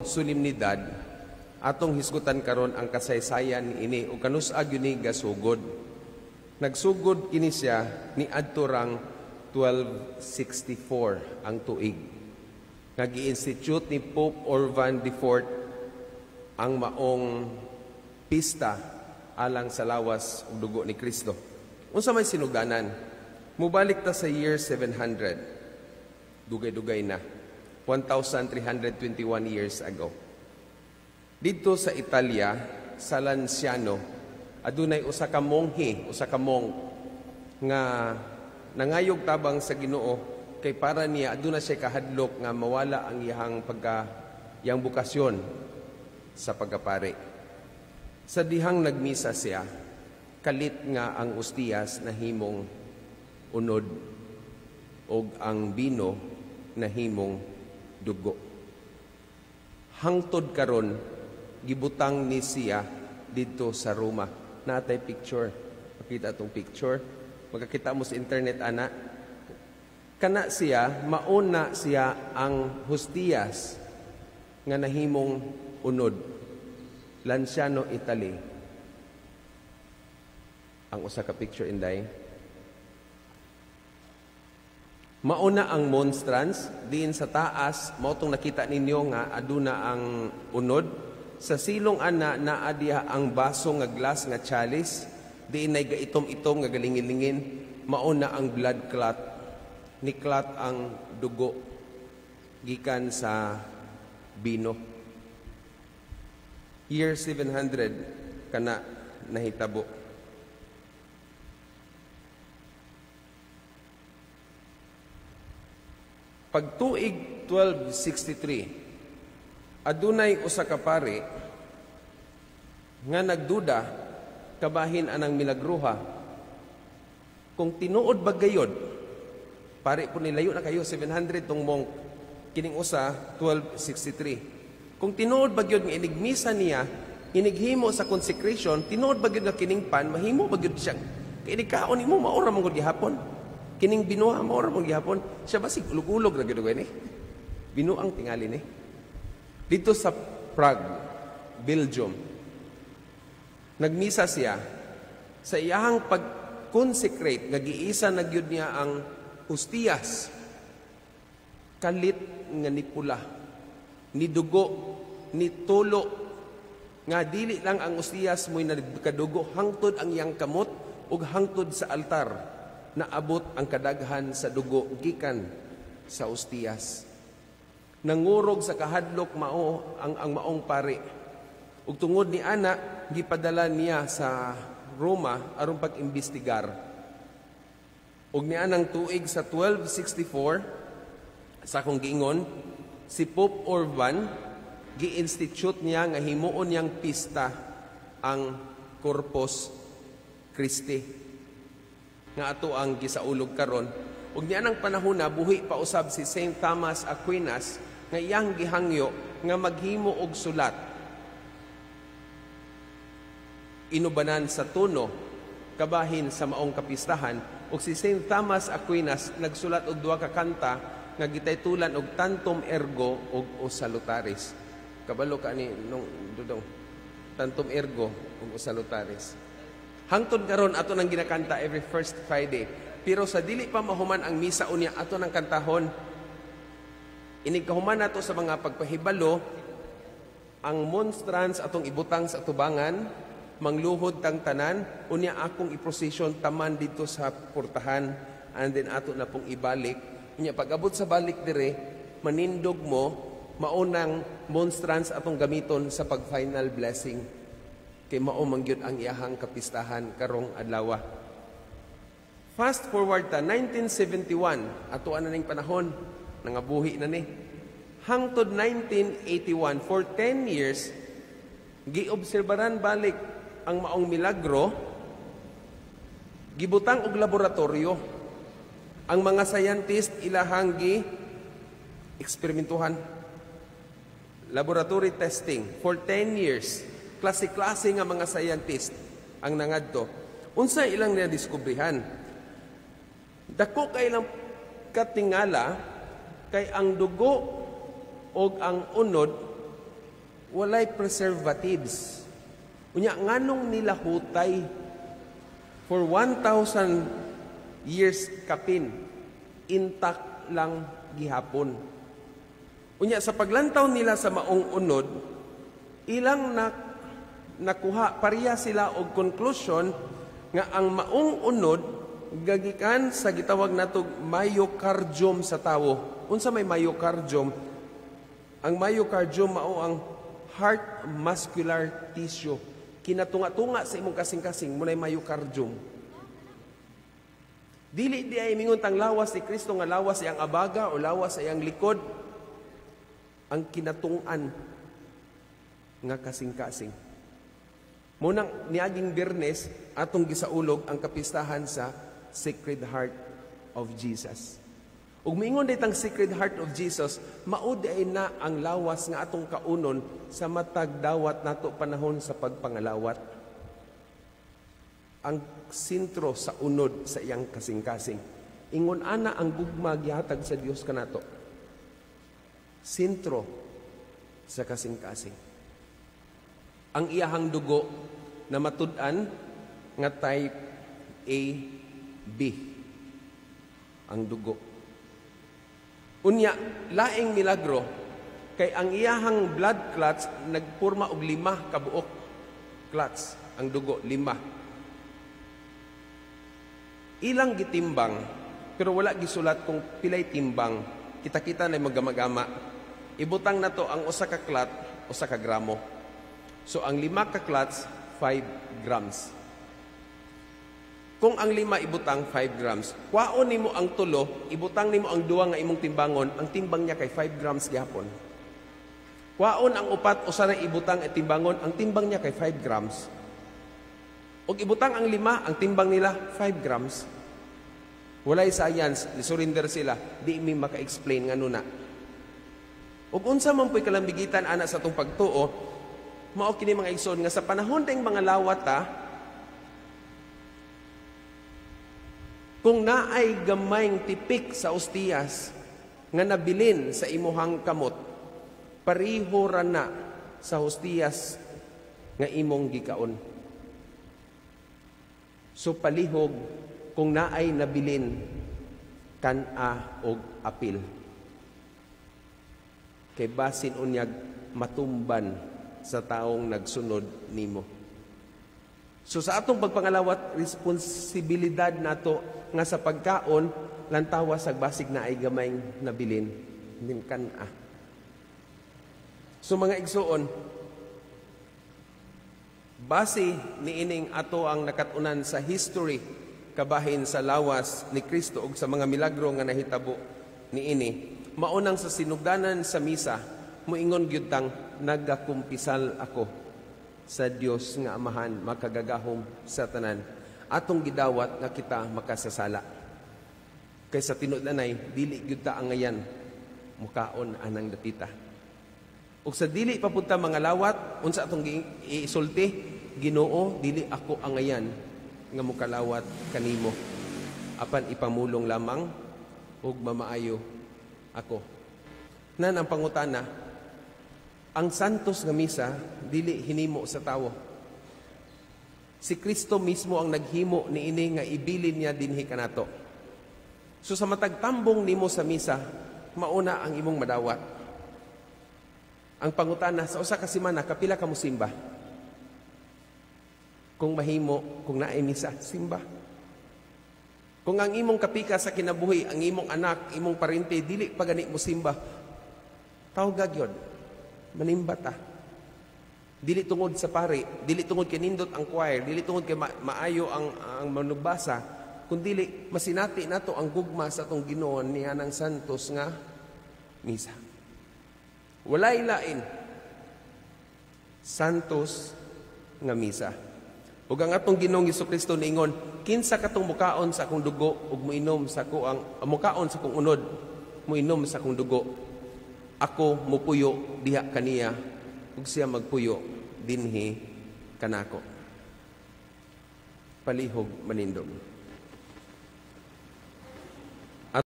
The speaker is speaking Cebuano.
Solemnidad, atong hisgutan karon ang kasaysayan ini ug kanus-a gyud ni gasugod. Nagsugod kini siya ni adto rang 1264 ang tuig nga gi-institute ni Pope Urban IV ang maong pista alang sa lawas ug dugo ni Kristo. Unsa may sinugdanan? Mubalik ta sa year 700. Dugay-dugay na. 1,321 years ago. Didto sa Italia, sa Lanciano, adunay usa ka monghe, usa ka monk nga nangayog tabang sa Ginoo kay para niya aduna siya kahadlok nga mawala ang iyang pagka iyang bokasyon sa pagkapari. Sa dihang nagmisa siya, kalit nga ang ostiyas nahimong unod og ang bino nahimong dugo. Hangtod karon gibutang ni siya didto sa Roma. Natay picture. Makita atong picture. Makakita mo sa internet ana. Kana siya, mauna siya ang hustiyas nga nahimong unod. Lanciano, Italy. Ang usa ka picture, inday. Mauna ang monstrance diin sa taas mao tong nakita ninyo nga aduna ang unod. Sa silong ana naa diha ang baso nga glass nga chalice diin nay gaitom-itom nga galingin-lingin, mauna ang blood clot. Ni clot ang dugo gikan sa bino. Year 700 kana nahitabo. Pagtuig 1263, adunay usa ka pari nga nagduda kabahin anang milagruha. Kung tinuod ba gayod, pari po nilayo na kayo, 700 tong monk, kining usa 1263. Kung tinuod ba gyud nga inigmisa niya, inighimo sa consecration, tinuod ba gyud nga kining pan, mahimo ba gyud siya? Kay inigkaon nimo maura man gud gihapon. Kining binuha maura man gihapon. Siya basig ulog-ulog ra gyud ni. Binuang tingali ni. Dito sa Prague, Belgium, nagmisa siya sa iyahang pag-consecrate, nga giisa na gyud niya ang hustiyas, kalit nga ni pula, ni dugo, ni tulo, nga dili lang ang hustiyas mo'y nagkadugo, hangtod ang iyang kamot ug hangtod sa altar, naabot ang kadaghan sa dugo gikan sa hustiyas. Nangurog sa kahadlok mao ang maong pari. Ug tungod ni ana, gipadala niya sa Roma aron pag-imbestigar. Ug nianang tuig sa 1264, sa akong giingon, si Pope Urban gi-institute niya nga himuon niyang pista ang Corpus Christi nga ato ang gisaulog karon. Ug nianang panahon na buhi pa usab si Saint Thomas Aquinas nga iyang gihangyo nga maghimo og sulat inubanan sa tuno kabahin sa maong kapistahan. Ug si Saint Thomas Aquinas nagsulat og duha ka kanta nga gitaytulan og Tantum Ergo ug O Salutaris. Kabalo ka ni nung dudong Tantum Ergo ug O Salutaris. Hangtod karon ato nang ginakanta every first Friday. Pero sa dili pa mahuman ang misa unya ato nang kantahon. Inig kahuman nato sa mga pagpahibalo, ang monstrance atong ibutang sa tubangan, mangluhod tang tanan, unya akong i-procession taman dito sa portahan, and then ato na pong ibalik. Unya pag-abot sa balik dire, manindog mo, maunang monstrance atong gamiton sa pag-final blessing. Kay mao man gyud ang iyahang kapistahan karong adlaw. Fast forward ta 1971, ato na ning panahon, nangabuhi na ni. Hangtod 1981, for 10 years, giobserbaran balik ang maong milagro, gibutang og laboratorio. Ang mga scientist ilahang gi eksperimentuhan. Laboratory testing for 10 years. Klase-klase nga mga scientist ang nangadto. Unsa ilang nadiskubrihan? Dako kay ilang katingala kay ang dugo og ang unod Walay preservatives. Unya, nganong nilahutay for 1,000 years kapin, intact lang gihapon? Unya, sa paglantaw nila sa maong unod, ilang na nakuha, pareha sila og conclusion nga ang maong unod gagikan sa gitawag natog myocardium sa tawo. Unsa may myocardium? Ang myocardium mao ang heart muscular tissue. Kinatunga-tunga sa imong kasing-kasing mao nay myocardium. Dili di ay mingon tang lawas ni Kristo nga lawas iyang abaga o lawas sa iyang likod, ang kinatungan nga kasing-kasing. Munang niaging Biyernes atong gisaulog ang kapistahan sa Sacred Heart of Jesus. Ug miingon day tang Sacred Heart of Jesus, mao di ay na ang lawas nga atong kaunon sa matag dawat nato panahon sa pagpangalawat. Ang sentro sa unod sa iyang kasing-kasing. Ingon ana ang gugma gihatag sa Dios kanato. Sentro sa kasing-kasing. Ang iyahang dugo na matud-an nga type A B ang dugo. Unya, laing milagro kay ang iyahang blood clots nagpurma og lima ka buok clots ang dugo, lima. Ilang gitimbang, pero wala gisulat kung pilay timbang. Kita-kita na magama-gama. Ibutang na to ang usa ka clot, 1 ka gramo. So ang lima ka clots, 5 grams. Kung ang lima ibutang 5 grams, kwaon nimo ang tulo, ibutang nimo ang duwa nga imong timbangon, ang timbang niya kay 5 grams gihapon. Kwaon ang upat, usa na ibutang at timbangon, ang timbang niya kay 5 grams. Og ibutang ang lima, ang timbang nila 5 grams. Walay science, ni-surrender sila, di mi maka-explain ngano na. Ug unsa man po'y kalambigitan ana sa atong pagtuo, mao kini, mga igsoon, nga sa panahon ding mga lawat ta, kung naay gamayng tipik sa ostiyas nga nabilin sa imuhang kamot, pariho ra na sa hostiyas nga imong gikaon. So palihog kung naay nabilin, kan-a og apil. Kay basin unyag matumban sa taong nagsunod nimo. So sa atong pagpangalawat, responsibilidad nato nga sa pagkaon, lantawa sa basig na ay gamay nabilin nin kan-a. So mga igsuon, base niining ato ang nakatunan sa history kabahin sa lawas ni Kristo ug sa mga milagro nga nahitabo niini, maunang sa sinugdanan sa misa, moingon gyud tang nagakumpisal ako sa Dios nga Amahan makagagahom sa tanan. Atong gidawat nga kita makasasala. Kay sa tinud-anay dili gyud ta angayan mukaon anang dapita. Ug sa dili pa pud ta mga lawat, unsa atong isulti? Ginoo, dili ako angayan nga mukalawat kanimo. Apan ipamulong lamang ug mamaayo ako. Nan ang pangutana, ang santos nga misa dili hinimo sa tawo. Si Kristo mismo ang naghimo niini nga ibilin niya dinhi kanato. So sa matag tambong nimo sa misa, mauna ang imong madawat. Ang pangutana, sa usa ka semana kapila ka mo simba? Kung mahimo, kung naay misa, simba. Kung ang imong kapika sa kinabuhi, ang imong anak, imong parente, dili pa gani mo simba, tawga gyud. Manimba ta. Dili tungod sa pari, dili tungod kay nindot ang choir, dili tungod kay maayo ang manugbasa, kundi masinati nato ang gugma sa atong Ginoo niya ng santos nga misa. Walay lain. Santos nga misa. Ug ang atong Ginoong Kristo niingon, kinsa katong mukaon sa akong dugo ug moinom sa ako ang mukaon sa akong unod, moinom sa akong dugo, ako mupuyo diha kaniya ug siya magpuyo dinhi kanako. Palihog manindog.